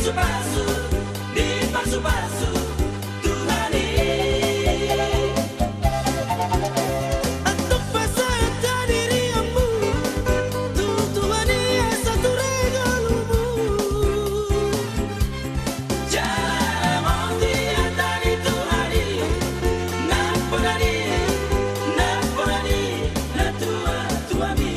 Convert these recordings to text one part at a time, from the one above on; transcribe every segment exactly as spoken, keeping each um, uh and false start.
Pasu-pasu, dipasupasu Tuhan i. Antong pasahat hadirianmu tu Tuhan i asa ture ngolumu. Jala mauliate di Tuhan i, nampuna ni, nampuna ni natuatuami.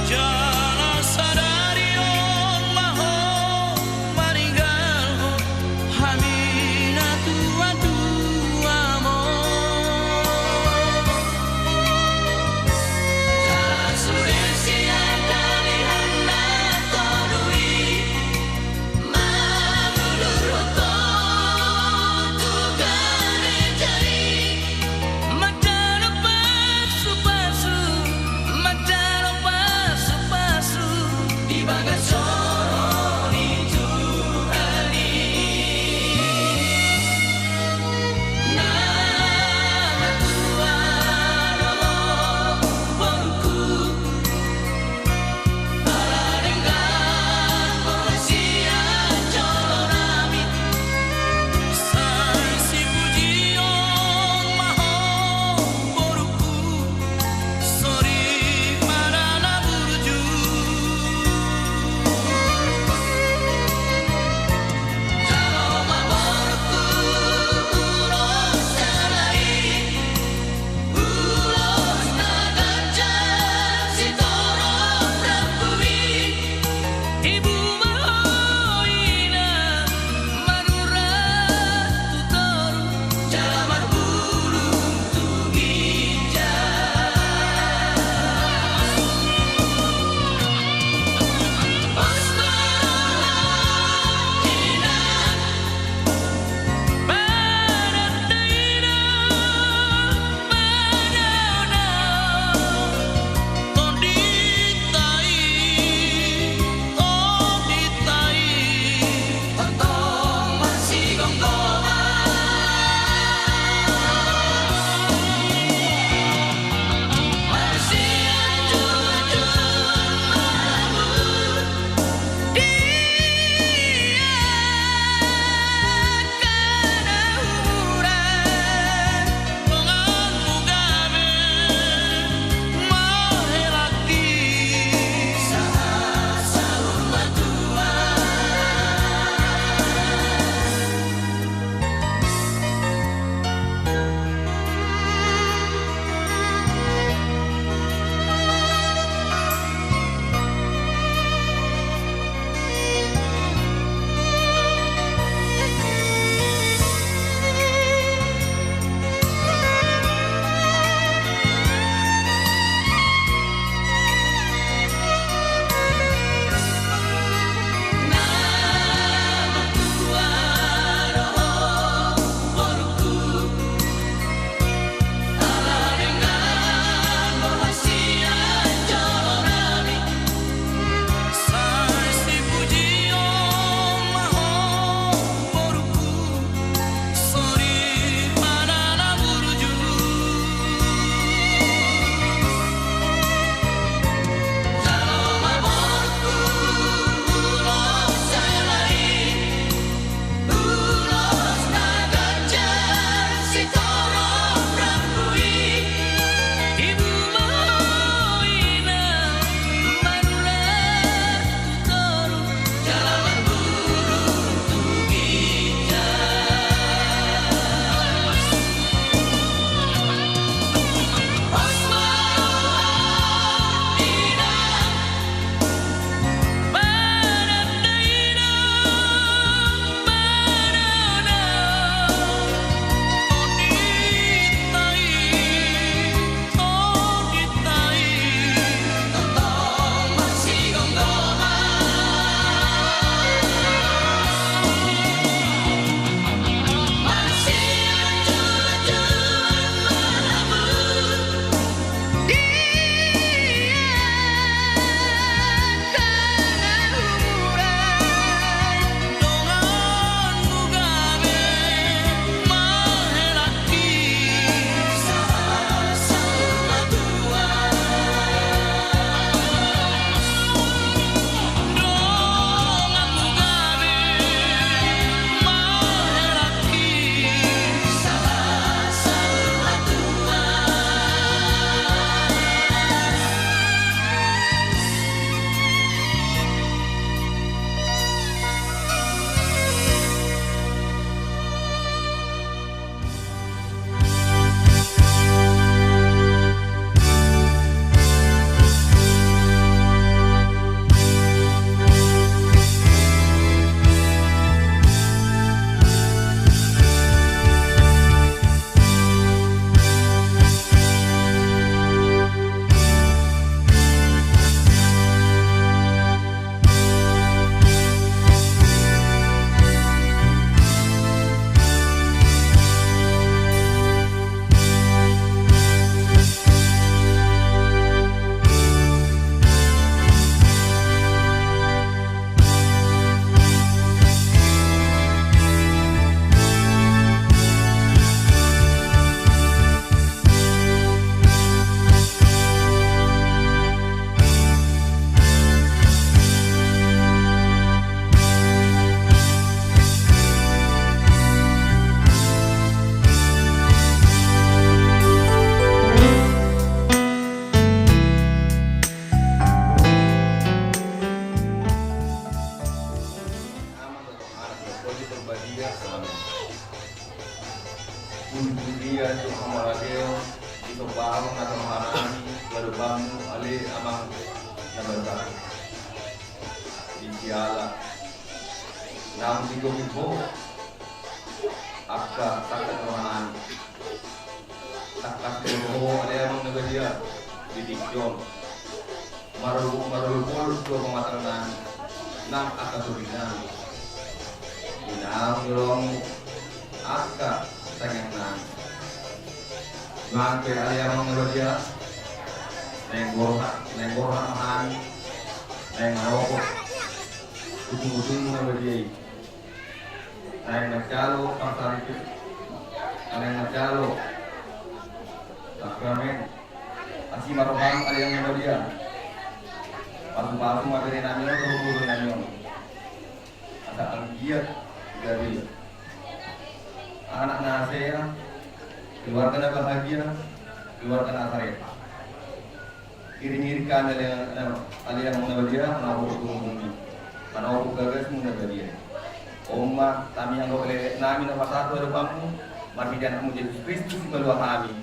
Jala sadari on ma ho maninggalhon hami natuatuam on. Jala sude sian dalihan na tolu i mangulurhon ho tu gareja i. Manjalo pasupasu, manjalo pasupasu di bagas joro ni Tuhan i. Na matua do ho borungku, ala denggan borhat sian jolo nami. Sai sipujion ma ho borungku, sorit ma na burju. Hamu harajaon, disombahon na rohanami tu adopanmu ale Amang na badia. Di siala naung tigomit ho angka tangkas rohanami. Tangkas do ho ale Amang na badia di tingki on. Marolopolop do pamatang nami nang angka tondi nami. Di naung ni rohamu angka tangiang nami. Nang pe ale Amang na badia, naeng borhat, naeng borhat ma hami, naeng manopot utungutungmu na badia i. Naeng manjalo parsaripeon, naeng manjalo sakramen. Asi ma roham ale Amang na badia. Pasupasu ma bere nami on dohot boru nami on. Asa anggiat gabe anak na hasea, keluarga na bahagia, keluarga na hasea. Iring-iring hami ale Amang na badia, manopot utungutungmi, manopot bagasmu na badia. On ma tangiang dohot lelek nami na hupasahat tu adopanmu, marhite Anakmu Jesus Kristus Sipaluahami.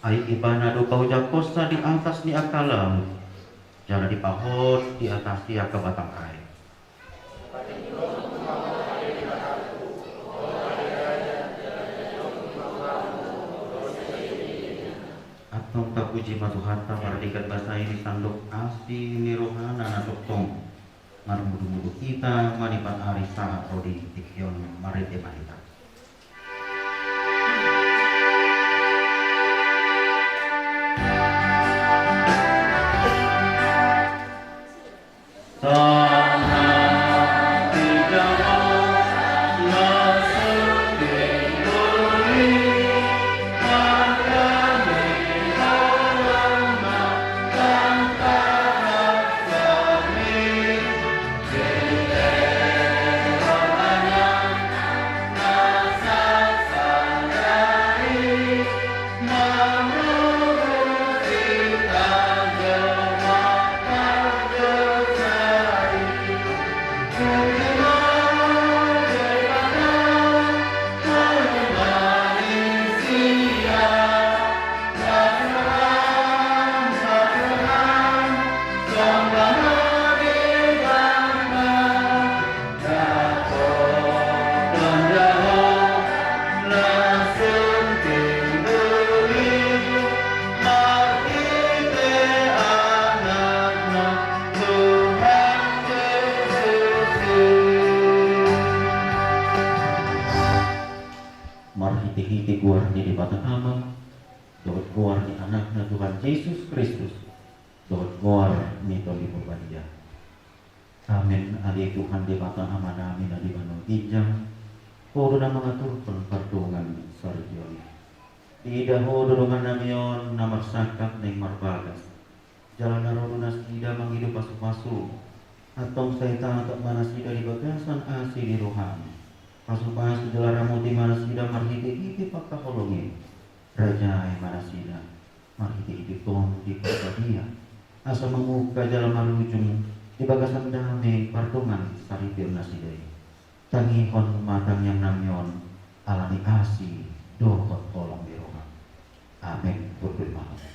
Ai Ibana do paujak hosa di atas ni angka laut, jala dipahot di atas ni angka batang aek. Antong tapuji ma Tuhanta mardenggan basa i di sandok asi ni rohana na tongtong marmudu-mudu hita manipat ari sahat ro di tingki on. Marende ma hita. Marhite-hite goar ni Debata Ama, dohot goar ni Anakna Tuhan Jesus Kristus, dohot goar ni Tondi Porbadia. Amen. Ale Tuhan Debata Amanami na di banua ginjang, Ho do na mangaturhon pardongan saripeon. Diida Ho do dongannami on na marsangkap naeng marbagas, jala na ro do nasida mangido pasu-pasu. Antong sai tatap ma nasida di bagasan asi ni roham. Pasu-pasu jala ramoti ma nasida marhite-hite pangkaholongi. Rajai ma nasida marhite-hite Tondi Porbadia, asa mamungka jala marujung di bagasan dame pardongan saripeon nasida i. Tangihon ma tangiangnami on ala ni asi dohot holong ni roham. Amen. Hundul ma hita.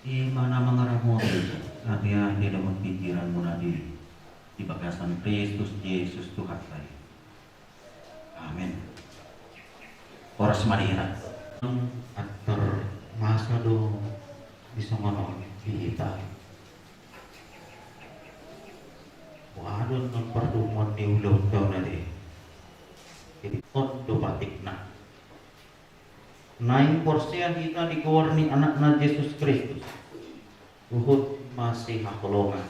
I ma na mangaramoti ateate dohot pikiranmuna di, di bagasan Kristus Jesus Tuhanta i. Amen. Horas ma di hita. Antar masa do di songon on di hita. Boha do annon pardomuan ni ulaonta on ate? Jadi on do patikna. Naeng porsea hita di goar ni Anakna Jesus Kristus, huhut masihaholongan,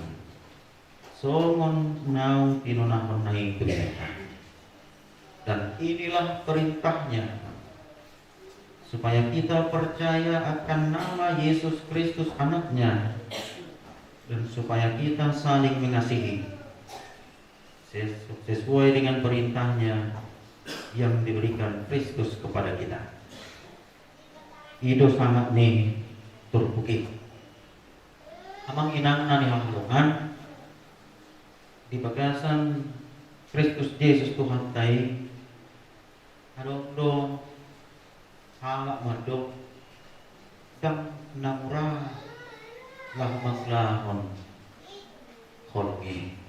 songon naung tinonahonna i tu hita. Dan inilah perintahnya, supaya kita percaya akan nama Yesus Kristus Anaknya, dan supaya kita saling mengasihi. Ses-, sesuai dengan perintahnya yang diberikan Kristus kepada kita. I do sangap ni turpuk i. Amang inang na hinaholongan, di bagasan Kristus Jesus Tuhanta i, adong do halak mandok, ndang na mura laho mangulahon holong i.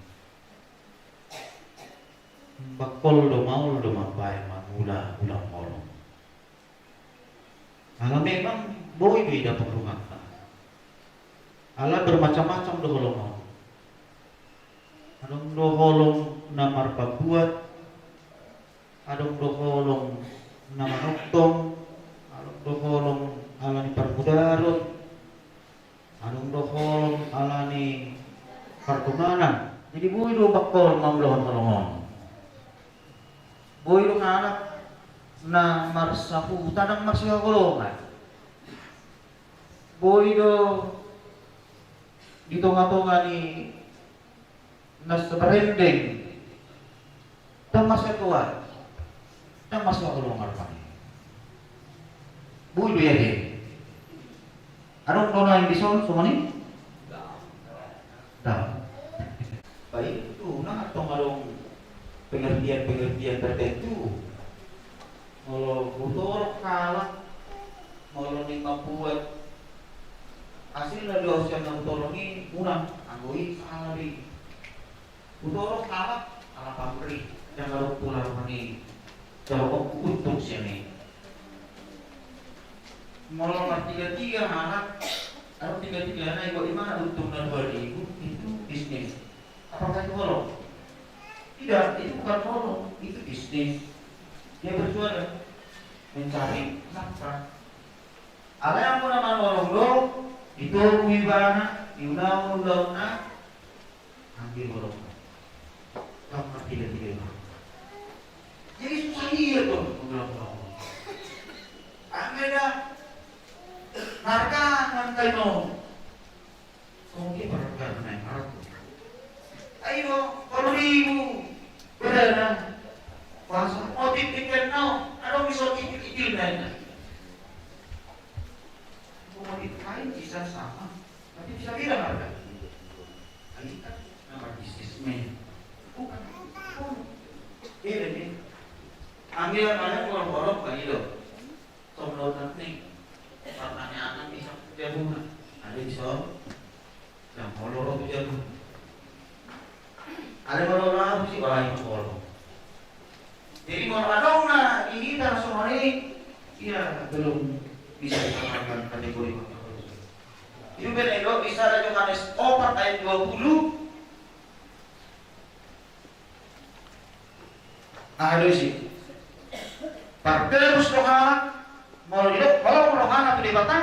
Bangkol do, maol do mambaen mangula-ula holong. Ala memang boi do i dapot rohanta. Ala bermacam-macam do holong on. Adong do holong na marpambuat, adong do holong na manongtong, adong do holong ala ni parmudaron, adong do holong ala ni pardonganan. Jadi boi do bangkol mangulahon holong on. Boi do halak na marsahuta ndang masihaholongan. Boi do di tonga-tonga ni na sabarendeng, ndang masihaholongan, ndang masihaholongan rupani. Boi do i ate. Adong do naeng dison songon i? Ndang. Ba itu na antong adong pengertian-pengertian tertentu. Molo hutorop halak, molo naeng mambuat hasilna do sian na hutorop i, unang, anggo i salah do i. Hutorop halak ala pamrih, ndang adong pola roha ni jalo untung sian i. Molo martiga-tiga halak, adong tiga-tigana, iboto i ma untung na dua ribu, itu bisnis. Apakah itu holong? Tidak, itu bukan holong, itu bisnis. Dia berjualan, mencari nafkah. Alai anggo na manolong do, ditogu ibana, diulahon ulaonna, ambil holong. Ndang martiga-tiga ibana. Jadi susah ia do mangulahon holong. Anggo da, harga nang kaino. Oke, pargana na i, pargana. Ai do, tolu ribu. Berana. Puasa, motif ikan nau, adong dison itil-itil na i. Motif lain bisa sama, tapi bisa beda harga. Ai kan nama bisnisnya. Bukan. Beda nih. Ambil yang ada kolom-kolom kan itu. Tong laut nanti. Pertanyaan bisa jabuna. Ada di sono. Yang mau loro tu jabuna. Ada mau loro apa sih, orang yang mau loro. Jadi molo adong na di hita songon i, ia belum bisa dikatakan kategori mangkaholongi. Itu beda do, di sada Johannes opat ayat dua puluh. Aha do isi? Parterus do halak, molo didok holong rohana tu Debata,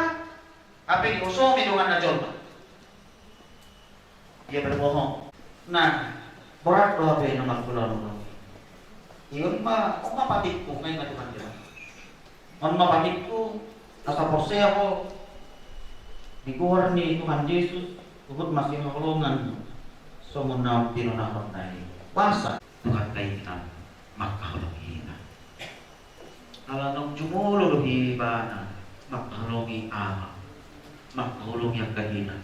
hape dihosomi donganna jolma. Ia berbohong. Nah, borat do hape na margulon. Ia on ma, on ma patikku, ngai ma Tuhan dia. On ma patikku, asa porsea ho di goar ni Tuhan Jesus, huhut masihaholongan songon naung tinonahonna i. Boasa Tuhanta i na mangkaholongi hita? Ala naung jumolo do ibana mangkaholongi ama, mangkaholongi angka ina,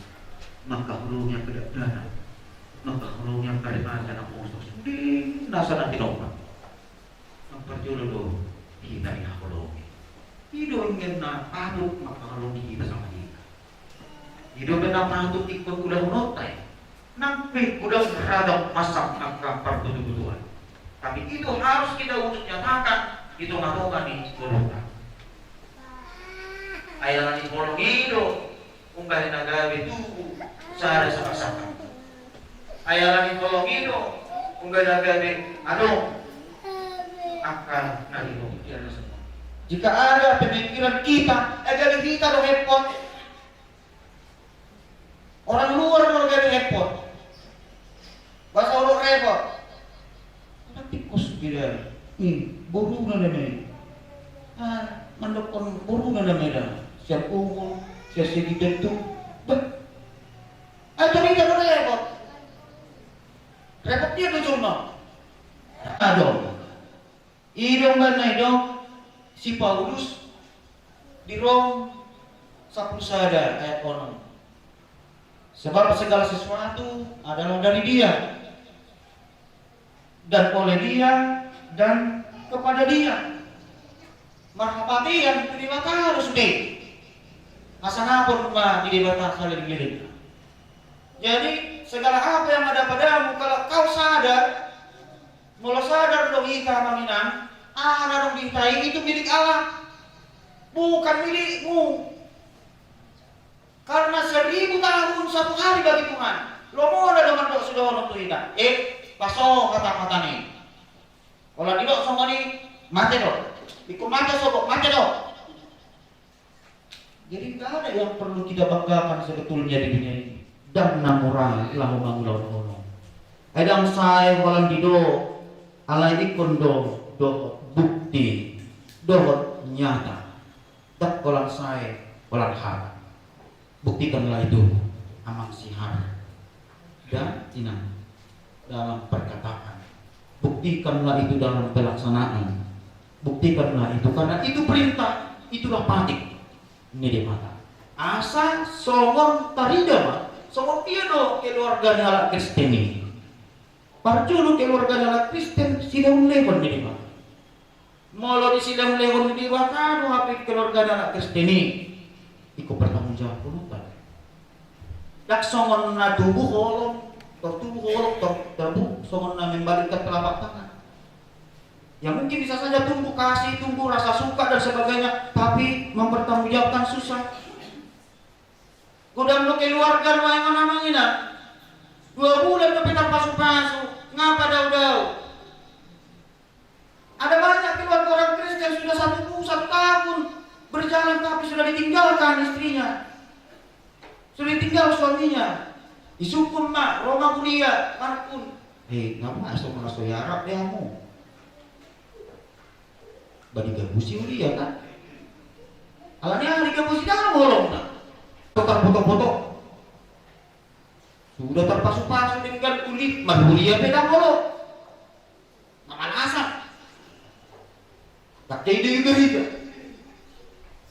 mangkaholongi angka dakdanak, mangkaholongi angka debata na poso, sude nasa na tinopa. Nang parjolo do hita dihaholongi. I do ingkon na patut mangkaholongi hita sama hita. I do pe na patut ingkon ulahononta i. Nang pe godang ragam macam angka parbutubutuan. Tapi itu harus kita wujud nyatakan di tonga-tonga ni ngolunta. Ai ala ni holong i do umbahen na gabe tubu sada saksakta. Ai ala ni holong i do umbahen na gabe adong angka na ringot. Jika ada pemikiran kita, eh, gabe hita do hepot. Orang luar do gabe hepot. Bahasa Olok repot. Tapi kos beda. Hmm, boruna nama i. Ah, mandokkon boruna nama i da. Sian umur, sian segi bentuk. Bah. Ah, jadi kita do repot. Repot dia do jurno. Aduh. I do umbahen na didok si Paulus di Rom sampulu sada ayat onom. Sebab segala sesuatu adalah dari Dia, dan oleh Dia, dan kepada Dia. Marhapatean tu Debata do sude. Hasangapon ma di Debata saleleng-lelengna. Jadi segala apa yang ada padamu, kalau kau sadar, molo sadar do hita, amang inang, aha na adong di hita i itu milik Allah, bukan milikmu. Karena seribu tahun satu hari bagi Tuhan. Lomo na do mandok sude on tu hita. Eh, paso hata-hatana i. Olo didok songon i, mate do. Ingkon mate sogot, mate do. Jadi nggak ada yang perlu kita banggakan sebetulnya di dunia ini. Ndang na mura laho mangulahon holong. Ai ndang sae holan didok, alai ingkon do dohot bukti, dohot nyata. Ndang holan sae, holan hata. Buktikanlah itu, amang sihar dan inang, dalam perkataan. Buktikanlah itu dalam pelaksanaan. Buktikanlah itu, karena itu perintah, itulah patik ni Debata. Asa songon tarida ma, songon dia do keluarga ni halak Kristen i. Parjolo keluarga ni halak Kristen silehon-lehon ni Debata. Molo disilehon-lehon ni Debata do hape keluarga ni halak Kristen i, ingkon pertanggung jawab on. Ndang songon na tubu holong, tor tubu holong, tor tubu songon na membalikkan telapak tangan. Ya mungkin bisa saja tumbuh kasih, tumbuh rasa suka dan sebagainya, tapi mempertanggungjawabkan susah. Godang do keluarga nuaeng on, amang inang. Dua bulan dope tarpasupasu, nga padao-dao. Ada banyak keluarga orang Kristen sudah satu bu-, satu tahun berjalan tapi sudah ditinggalkan istrinya. Sudah ditinggal suaminya. Disungkun ma, ro ma kuliah, manungkun. Eh, nga ma so, nga so iarap be hamu. Ba digabusi huria kan? Alani aha digabusi? Ndang holong na. Tarpoto-poto. Sudah tarpasupasu denggan uli, marhuria pe ndang holong. Mamalasan. Pakai di gereja.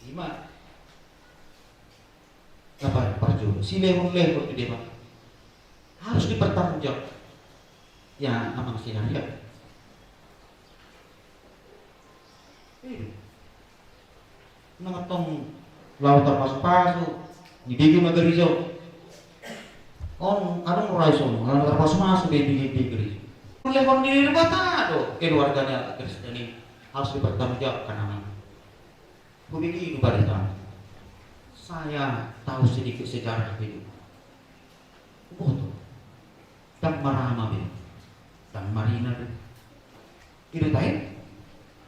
Ima. Apa parjolo? Silehon-lehon tu Debata. Harus dipertanggungjawab. Ya, amang sihar ya. Iya. Nang tong laho tarpasupasu, dibege ma gereja. On, adong rai son, laho tarpasupasu, dibege gereja. Lehon ni Debata do keluarga ni halak Kristen i harus dipertanggungjawabkan, amang. Hubege do barita. Saya tahu sedikit sejarah hidup. Huboto. Ndang marama be. Ndang marina be. I do tahe?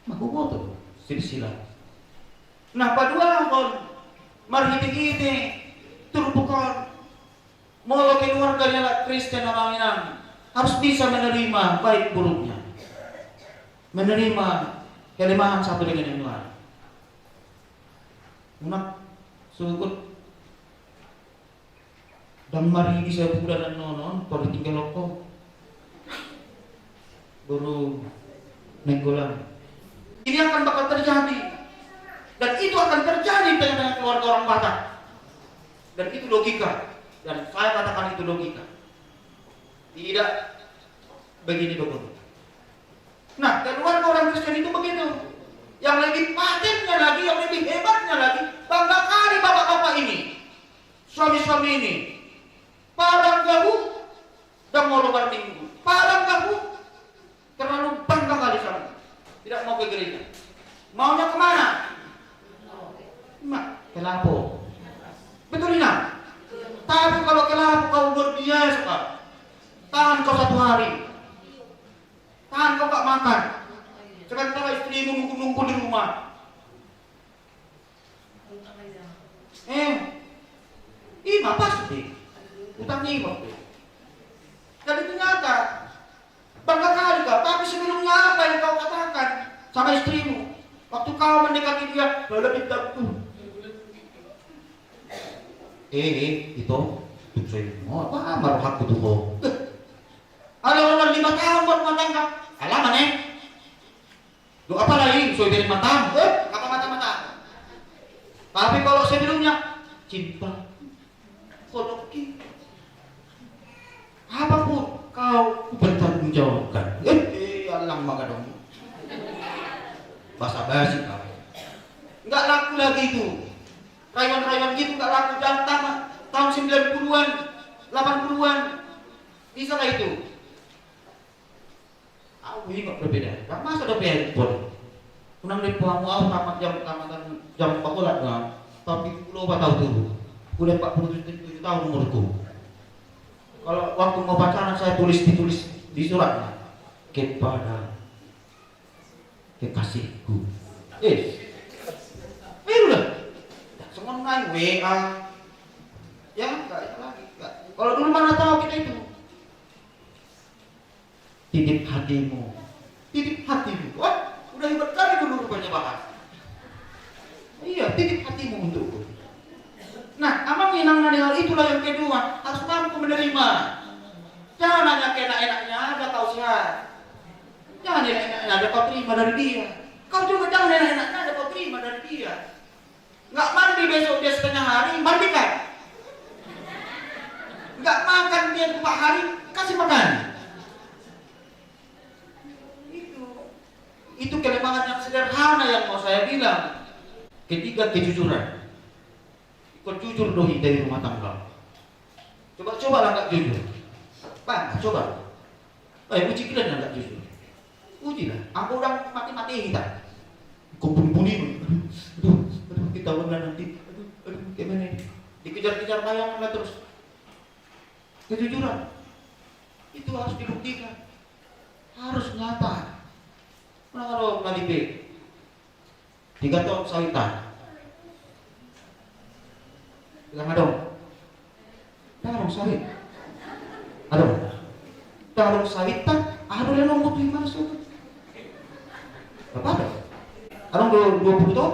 Huboto silsilah. Na paduahon, marhite-hite turpuk on, molo keluarga ni halak Kristen, amang inang, harus bisa menerima baik buruknya. Menerima kelemahan satu dengan yang lain. Unang sogot. Ndang maridi sabulan annon on, baru tinggal loko. Baru nenggolan. Ini akan bakal terjadi. Dan itu akan terjadi di tengah-tengah keluarga orang Batak. Dan itu logika. Dan saya katakan itu logika. Tidak begini, begini. Nah, keluarga orang Kristen itu begitu. Yang lebih patennya lagi, yang lebih hebatnya lagi, bangga kali bapak-bapak ini. Suami-suami ini, padang gabu, dang mau lobar minggu. Padang gabu, terlalu bangga kali sama. Tidak mau ke gereja. Maunya kemana? Ma, ke lapo. Betul, Inang? Tapi kalau ke lapo, kau luar biasa, kau. Tahan kau satu hari. Tahan kau gak makan. Sementara istrimu nunggu-nunggu di rumah. Eh, ima pasti. Utang ima. Jadi ternyata, bangga kali kau. Tapi sebelumnya apa yang kau katakan sama istrimu? Waktu kau mendekati dia, "Lala, bintangku." Eh, eh, itu. Tung sai, oh, apa, marhak tu ho. Ada orang lima tahun buat rumah tangga. Alaman, eh. Lo apa lagi? So iberi matamu, eh? Apa mata-mata? Tapi kalau sebelumnya, cinta, kodoki, apapun kau kupertanggungjawabkan. Eh, eh, alang magadong. Basa-basi kau. Nggak laku lagi itu. Rayuan-rayuan gitu nggak laku. Jangan tamat tahun sembilan puluhan, delapan puluhan. Bisa lah itu. Au ingot do pe da. Ndang masa dope handphone. Unang lempo hamu, au tamat jam, tamatan jam empat belas na. Tapi dua puluh empat tahun tu. Udah empat puluh tujuh tahun umurku. Kalau waktu mau pacaran saya tulis, ditulis di suratnya. Kepada kekasihku. Eh. Eh, udah. Songon nai W A. Ya, enggak itu lagi. Enggak. Kalau dulu mana tahu kita itu. Titip hatimu. Titip hatimu. Wah, udah hebat kali dulu rupanya bahas. Iya, titip hatimu untukku. Nah, Amang Inang, nah, dengan itulah yang kedua, harus mampu menerima. Jangan hanya keenak-enaknya aja kau sehat. Jangan enak-enaknya aja kau terima dari dia. Kau juga jangan enak-enaknya aja kau terima dari dia. Nggak mandi besok dia setengah hari, mandikan. Nggak makan dia empat hari, kasih makan. Itu, itu kelemahan yang sederhana yang mau saya bilang. Ketiga, kejujuran. Kau jujur do hita di rumah tangga. Coba, coba lah nggak jujur. Bang, coba. Eh, uji kalian lah nggak jujur. Uji lah. Aku orang mati-mati hita. Kau buni-buni. Aduh, aduh, aduh, kita ulang nanti. Aduh, aduh, gimana ini? Dikejar-kejar bayangan lah terus. Kejujuran itu harus dibuktikan. Harus nyata. Mana kalau nggak di Tiga ton sawit ta. Bilang adong. Adong sawit. Adong. Adong sawit ta. Adong dia nunggu tu iman suku. Apa ada? Adong dua, dua puluh ton.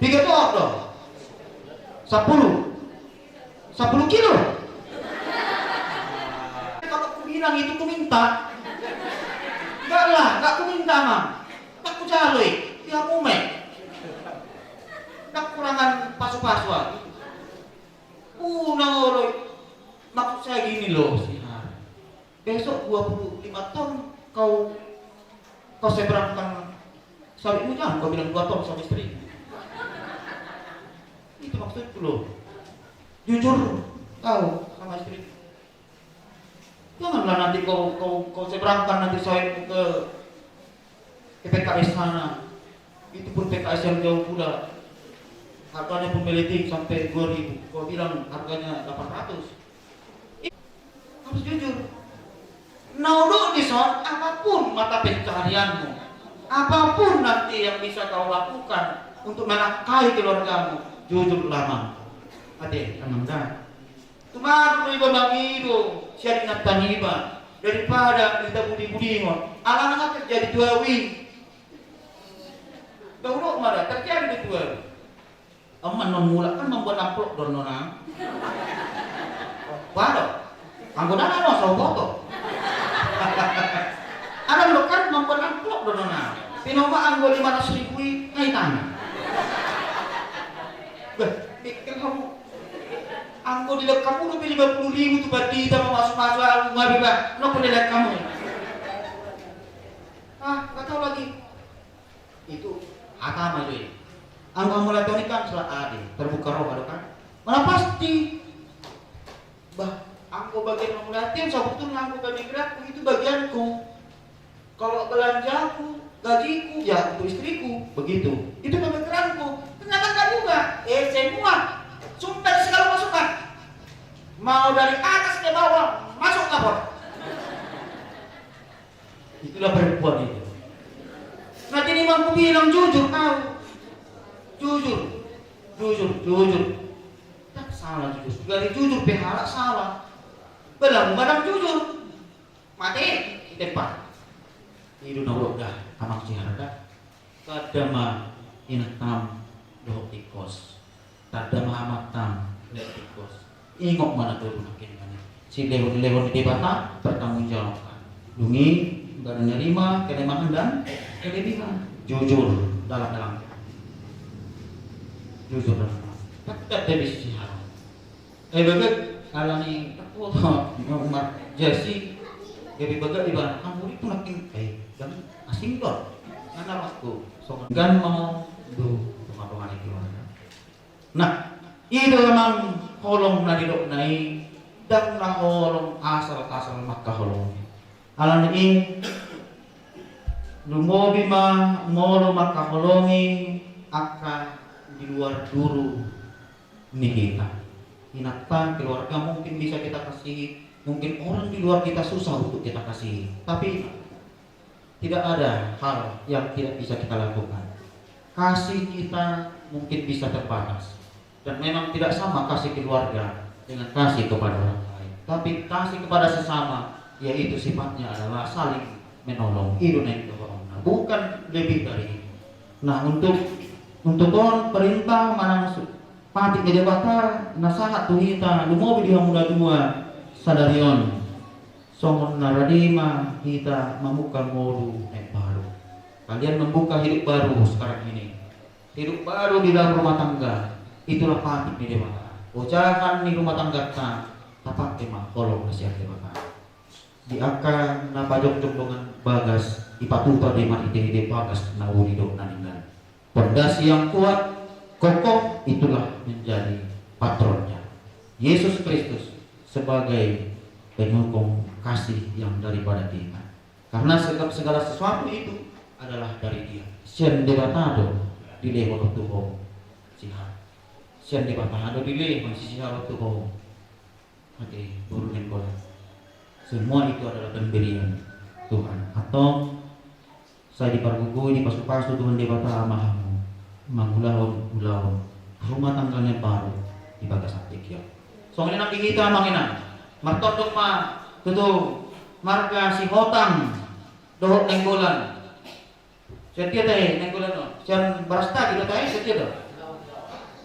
Tiga ton dong. Sepuluh. Sepuluh kilo. Kalau ku bilang itu ku minta. Enggak lah, enggak ku minta, Mang. Tak ku jalo i, dia mume. Tak kurangan pasu-pasu ah. Unang olo i. Maksud saya gini loh, Sihar. Besok dua puluh lima ton kau, kau seberangkan sawitmu, jangan kau bilang dua ton sama istri. Itu maksudku loh. Jujur kau sama istri. Janganlah nanti kau, kau, kau seberangkan nanti sawitmu ke, ke P K S sana. Itu pun P K S yang jauh pula. Harganya pun melebihi sampai dua ribu. Kau bilang harganya delapan ratus. Harus jujur. Nauduk di son, apapun mata pencaharianmu, apapun nanti yang bisa kau lakukan untuk menafkahi keluargamu, jujurlah, Mang. Ate, Amang da. Tumaru do iba mangido sian inanta niba daripada dibudi-budihon. Alana terjadi tu au i. Dahulu ma da terjadi di tu au. Amang non mulak kan mambuat amplop do nona. Wado. Anggo dana no so boto. Ada lo kan mambuat amplop do nona. Pinoma anggo lima ratus ribu i ngai tangan. Bah, pikir kamu. Anggo dilehon hamu dope lima puluh ribu tu pandita mamasu-masu au ngabe bah. Noko dilehon hamu. Ah, nggak tahu lagi. Itu hata ma jo i. Anggo hamu lae toni kan sala ade, terbuka roha do kan. Mana pasti. Bah, anggo bagian hamu latihan, sebetulnya anggo bagian gerakku itu bagianku. Kalau belanjaku, gajiku, ya untuk istriku, begitu. Itu pemikiranku. Ternyata enggak juga. Eh, semua. Sumpah segala masukan. Mau dari atas ke bawah, masuk lapor. Itulah perempuan itu. Nah, jadi mau aku bilang jujur, tahu. Jujur. Jujur, jujur. Tak salah jujur. Dari jujur pe halak salah. Belang, belang jujur. Mate, di tempat. Ido na ulok dah, amang si harga. Tanda ma inantam dohot tingkos. Tanda ma amangtam dohot tingkos. Ingot ma na tolu nangkin. Silehon-lehon ni Debata, pertanggungjawabkan. Dung i, baru nerima kelemahan dan kelebihan. Jujur dalam dalam. Jujur dalam dalam. Tapi tak ada sisi haram. Eh, bebek, alani takut, Umar, Jasi, gabe bagak di bana, kamu itu makin, eh, dan asing dong. Mana waktu, songon gan mau, duh, teman-teman itu mana. Nah, i do amang holong na nidokna i, ndang na holong asal-asal mangkaholongi. Alani i, lumobi ma molo mangkaholongi angka di luar duru ni hita. Inanta, keluarga mungkin bisa kita kasihi, mungkin orang di luar kita susah untuk kita kasihi. Tapi tidak ada hal yang tidak bisa kita lakukan. Kasih kita mungkin bisa terbatas. Dan memang tidak sama kasih keluarga dengan kasih kepada orang lain. Tapi kasih kepada sesama, yaitu sifatnya adalah saling menolong. I do na intohon. Nah, bukan lebih dari itu. Nah, untuk, untuk on perintah manang su-, patik ni Debata, na sahat tu hita, lumobi di hamu na dua, sadari on. Songon na rade ma hita mamungka ngolu na imbaru. Kalian membuka hidup baru sekarang ini. Hidup baru di dalam rumah tangga. Itulah patik ni Debata. Ojahan ni rumah tanggata, tapake ma holong na sian Debata. Di angka na pajongjong dongan bagas, dipatupa do i marhite-hite bagas na uli dohot na denggan. Pondasi yang kuat, kokoh, itulah menjadi patronnya. Yesus Kristus sebagai penyokong kasih yang daripada kita. Karena segala, segala sesuatu itu adalah dari Dia. Sian Debata do dilehon tu ho sihar. Sian Debata do dilehon sihar tu ho. Oke, boru Nainggolan. Semua itu adalah pemberian Tuhan. Antong, sai dipargogoi, dipasupasu Tuhan Debata ma hamu mangulahon ulaon rumah tangga na baru di bagasan tingki on. Songon i nang di hita, amang inang. Martondong ma tutu marga Sihotang dohot Nainggolan. Sian dia tahe Nainggolan on? Sian Brastagi do tahe, sian dia do?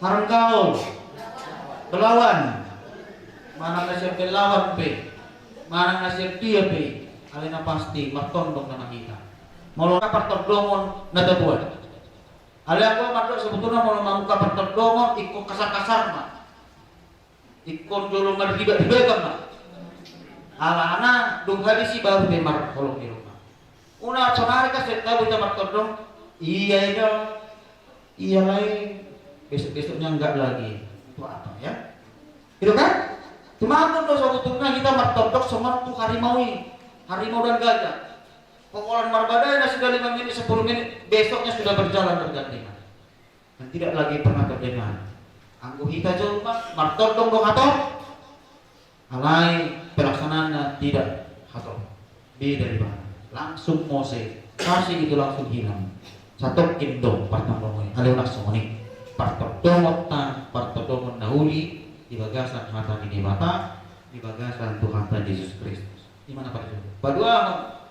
Harenggaol, Belawan, manang na sian Belawan pe, manang na sian dia pe, alai na pasti martondong nama hita. Molo na partondongon na tabuat. Alai anggo au mandok sebetulna molo mamungka partondongon ingkon kasar-kasar ma. Ingkon jolo marribak-ribakan ma. Alana dung habis i baru pe marholong di rumah. Unang sonari kan sian tabo hita martondong. Iya, iya. Iya lai. Besok-besoknya enggak lagi. Itu apa ya? Itu kan? Cuma do sebetulna hita martondong songon tu harimau i. Harimau dan gajah. Pola marbadai na sudah lima menit, sepuluh menit, besoknya sudah berjalan bergandengan. Dan tidak lagi pernah terdengar. Anggo hita jolma martondong do hatop, alai pelaksanaannya tidak hatop. Beda di mana? Langsung mose, kasih itu langsung hilang. Satongkin do partondongon i, alai unang songon i. Partondongonta, partondongon na uli di bagasan hata ni Debata, di bagasan Tuhanta Jesus Kristus. Di mana parjolo? Paduahon,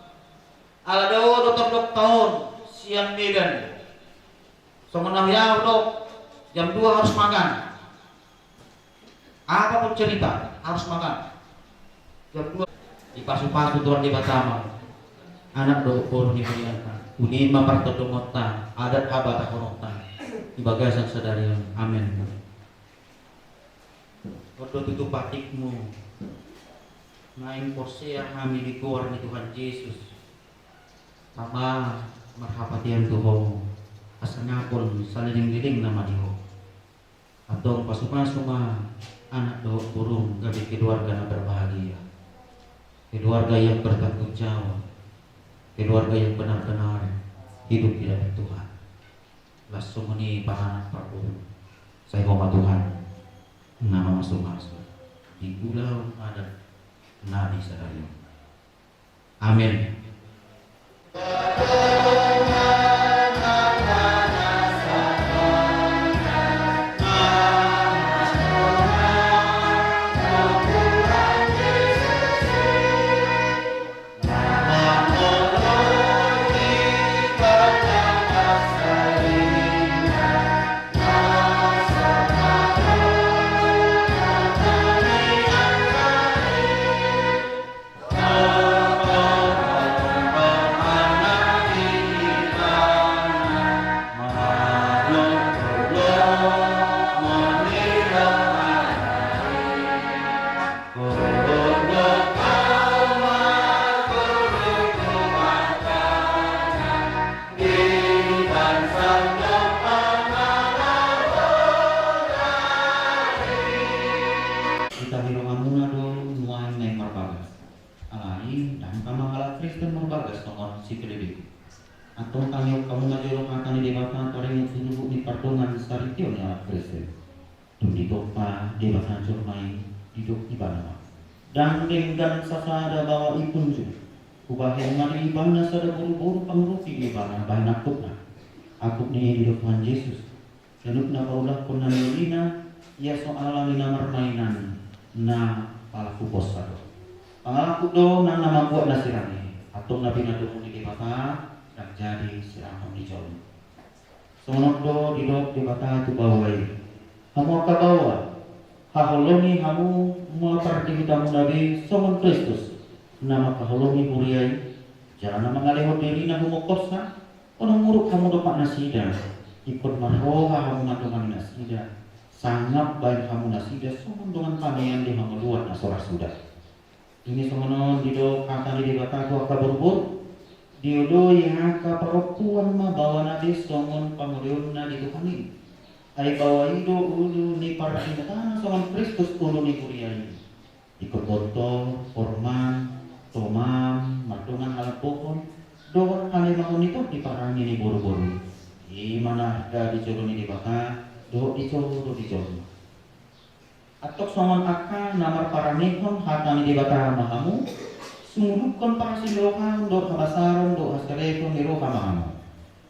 ala dao do tondongta on sian Medan. Songon na hudok, jam dua harus makan. Apapun cerita, harus makan. Jam dua. Dipasupasu Tuhan Debata ma anak dohot boru ni hurianta. Uli ma partondongonta, adat habatahononta di bagasan sadari on. Amen. On do tutu patikmu. Naeng porsea hami di goar ni Tuhan Jesus. Tama marhapatean tu ho, asa ngapul saleleng-lelengna ma di ho. Antong pasupasu ma anak dohot borum gabe keluarga na berbahagia, keluarga yang bertanggung jawab, keluarga yang benar-benar hidup di dalam Tuhan. Las songon i paranak parboru, sai Ho ma Tuhan na mamasumasu di ulaon adat na di sadari on. Amen. Hita di rohamuna do nuaeng naeng marbagas. Alai ndang tama halak Kristen marbagas songon si Filipi. Antong tangihon hamu ma jolo hata ni Debata taringot tu ruhut ni pardongan saripeon ni halak Kristen. Dung ditompa Debata jolma i, didok Ibana ma: Ndang denggan sasada baoa i punju. Hubahen ma di ibana sada boruboru pangurupi ni ibana bahen angkupna. Angkup ni i didok Tuhan Jesus: Ganup na paulakhon na niulina, ia so ala ni na marmainan, na palaku posa do. Pangalaku do nang na mambuat na sirang i. Antong na pinadomu ni Debata ndang jadi siranghon ni jolma. Songon on do didok Debata tu baoa i: Hamu angka baoa, haholongi hamu ma pardihutamuna be songon Kristus na mangkaholongi huria i, jala na mangalehon dirina humongkohonsa. Unang muruk hamu dompak nasida, ingkon marroha hamu mandongani nasida, sangap baen hamu nasida songon dongan panean di hangoluan na so ra suda. Ini songon on didok hata ni Debata tu angka boruboru: Dioloi angka parompuan ma baoana be songon pangoleonna di Tuhan i. Ai baoa i do ulu ni pardihuta na songon Kristus ulu ni huria i. Ingkon bontor, porman, tomam, mardongan halambohon dohot halemangon ni tondi parange ni boruboru i. I ma na arga di jolo ni Debata dohot di jolo ni jolma. Antong songon angka na marparangehon hata ni Debata ma hamu, sunguluhon parasi ni roham dohot habasaron dohot hasereton ni roha ma hamu.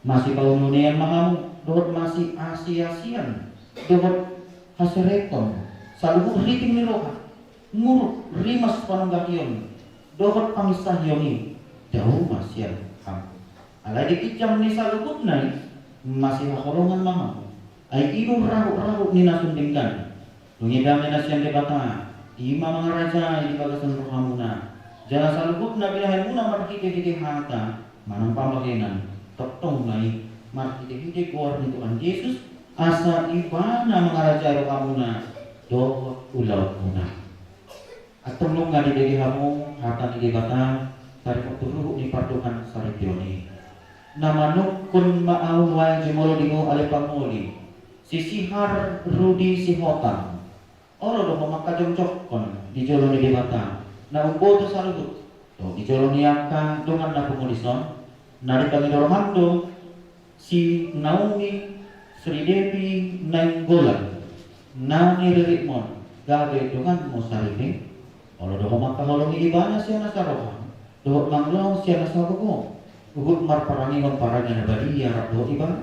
Masipauneunean ma hamu dohot masiasiasian dohot hasereton, saluhut riting ni roha, nguruk, rimas panunggahion dohot panginsahion i, dao ma sian hamu. Alai di ginjang ni saluhutna i, masihaholongan ma hamu. Ai i do rahutrahut ni na sun denggan. Dung i dame na sian Debata, i ma mangarajai di bagasan rohamuna. Jala saluhutna binahenmuna marhitehite hata manang pambahenan, tongtong ma i marhitehite goar ni Tuhan Jesus, asa Ibana mangarajai rohamuna dohot ulaonmuna. Antong nunga dibege hamu hata ni Debata taringot tu ruhut ni pardongan saripeon i. Na manungkun ma ahu nuaeng jumolo di ho ale pangoli, si Sihar Rudi Sihotang. Olo do ho mangkajongjongkon di jolo ni Debata na umboto saluhut dohot di jolo ni angka dongan na pungu dison, na dipangido roham do si Naomi Sridevi Nainggolan na niriritmon gabe donganmu saripe. Olo do ho mangkaholongi ibana sian nasa roham dohot mangulahon sian nasa gogo, huhut marparangehon parange na badia rap dohot ibana.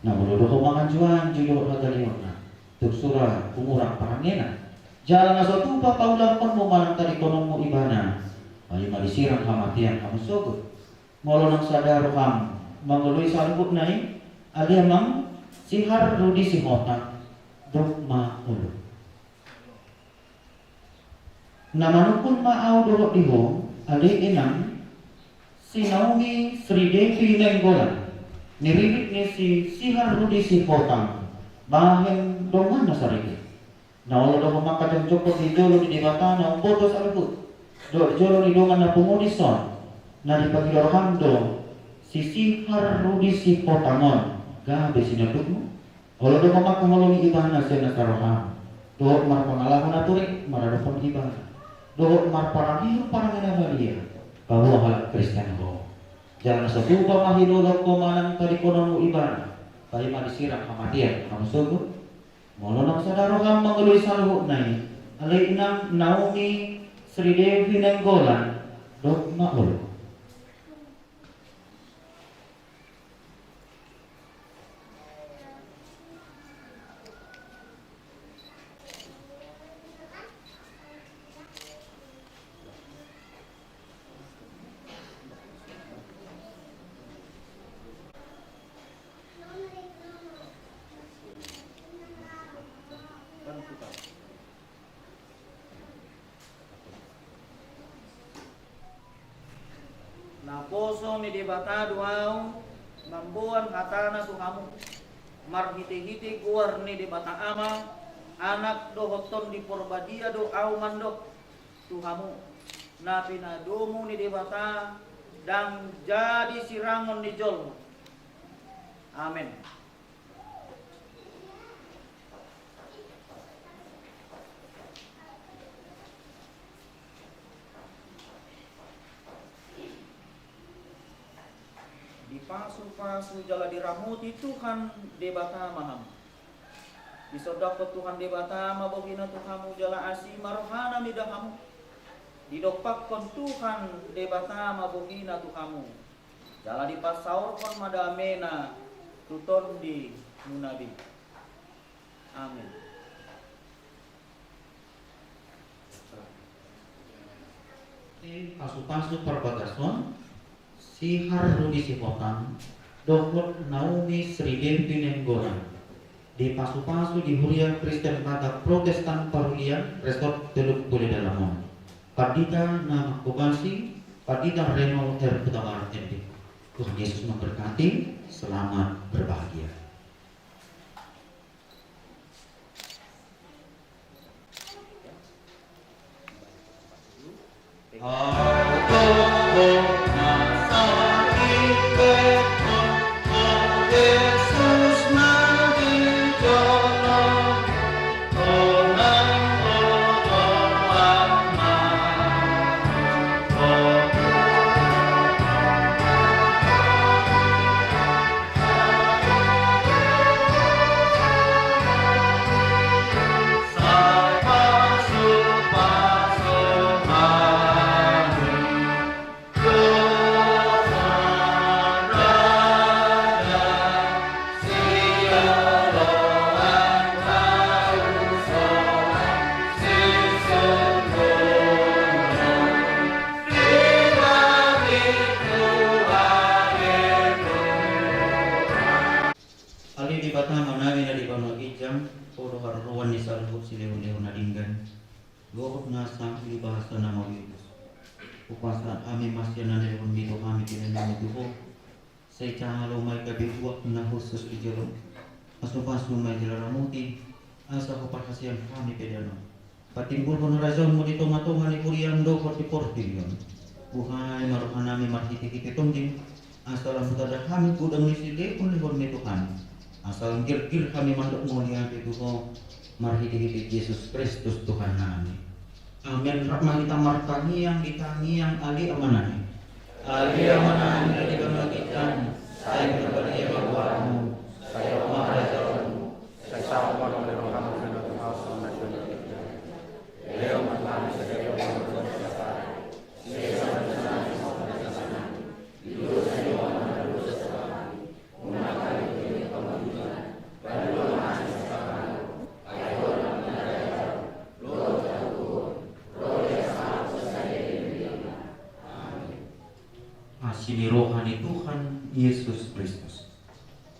Na molo do ho manganjuanju dohot hagaleonna, tung sura humurang parangena. Jala na so tupa paulahonmu manang tadingkononmu ibana, ai ma disirang hamatean hamu sogot. Molo nang sada roham mangoloi saluhutna i, ale amang Sihar Rudi Sihotang, dok ma olo. Na manungkun ma ahu dohot di ho, ale inang, si Naomi Sridevi Nainggolan, niririt ni si Sihar Rudi Sihotang, bahen donganna saripe. Na olo do ho mangkajongjongkon di jolo ni Debata na umboto saluhut dohot di jolo ni dongan na pungu dison, na dipangido roham do si Sihar Rudi Sihotang on gabe sinondukmu. Olo do ma mangkaholongi ibana sian nasa roham, dohot marpangalaho na turik maradophon ibana, dohot marparangehon parange na badia, paboa halak Kristen ho. Jala na so tupa ma hilolong ho manang tadingkononmu ibana, paima disirang hamatean hamu sogot. Molo naung sada roham mangoloi saluhutna i, alai inang Naomi Sridevi Nainggolan, dok ma olo. Naposo ni Debata do ahu mamboan hatana tu hamu, marhitehite goar ni Debata Ama, Anak dohot Tondi Porbadia do ahu mandok tu hamu, na pinadomu ni Debata ndang jadi sirangon ni jolma. Amen. Dipasupasu jala diramoti Tuhan Debata ma hamu. Disondangkon Tuhan Debata ma bohina tu hamu jala asi ma rohana mida hamu. Didompakkon Tuhan Debata ma bohina tu hamu. Jala dipasaorhon ma damena tu tondimuna be. Amen. Pasupasu parbagason, si Harrudi Sihotang dohot Naomi Sridevi Nainggolan, dipasupasu di Huria Kristen Batak Protestan Parulian Resort Teluk Bule Dalam on. Pandita na manghobasi, Pandita Reno R. Hutabarat, M.Div. Tuhan Yesus memberkati, selamat berbahagia. Ale Debata Amanami na di banua ginjang, Ho do haroroan ni saluhut silehonlehon na denggan. Dohot nasa di bahasa na mauliutus. Hupasahat hami ma sian na nilehonmi tu hami pelean nami tu Ho. Sai jalo ma i gabe buat na hushus di jolom. Pasupasu ma i jala ramoti, asa huparhaseang hami pelean on. Patimbulhon harajaonmu di tongatonga ni huriam dohot di portibi on. Buhai ma rohanami marhitehite tondim, asa lam hutanda hami godang ni silehonlehonmi tu hami. Asa lam girgir hami mandok mauliate tu Ho, marhitehite Jesus Kristus Tuhannami. Amen. Rap ma hita martangiang di tangiang Ale Amanami. Ale Amanami na di banua ginjang, sai pinarbadia ma goarmu, sai ro ma harajaonmu, sai saut ma lomo ni rohamu, songon na di banua ginjang. Lehon ma tu hami sadari on hangoluan ni siapari. Asi ni roha ni Tuhan Jesus Kristus,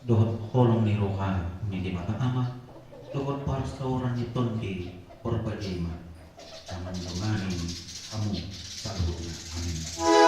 dohot holong ni roha ni Debata Ama, dohot parsaoran ni Tondi Porbadia i ma mandongani hamu saluhutna. Amin.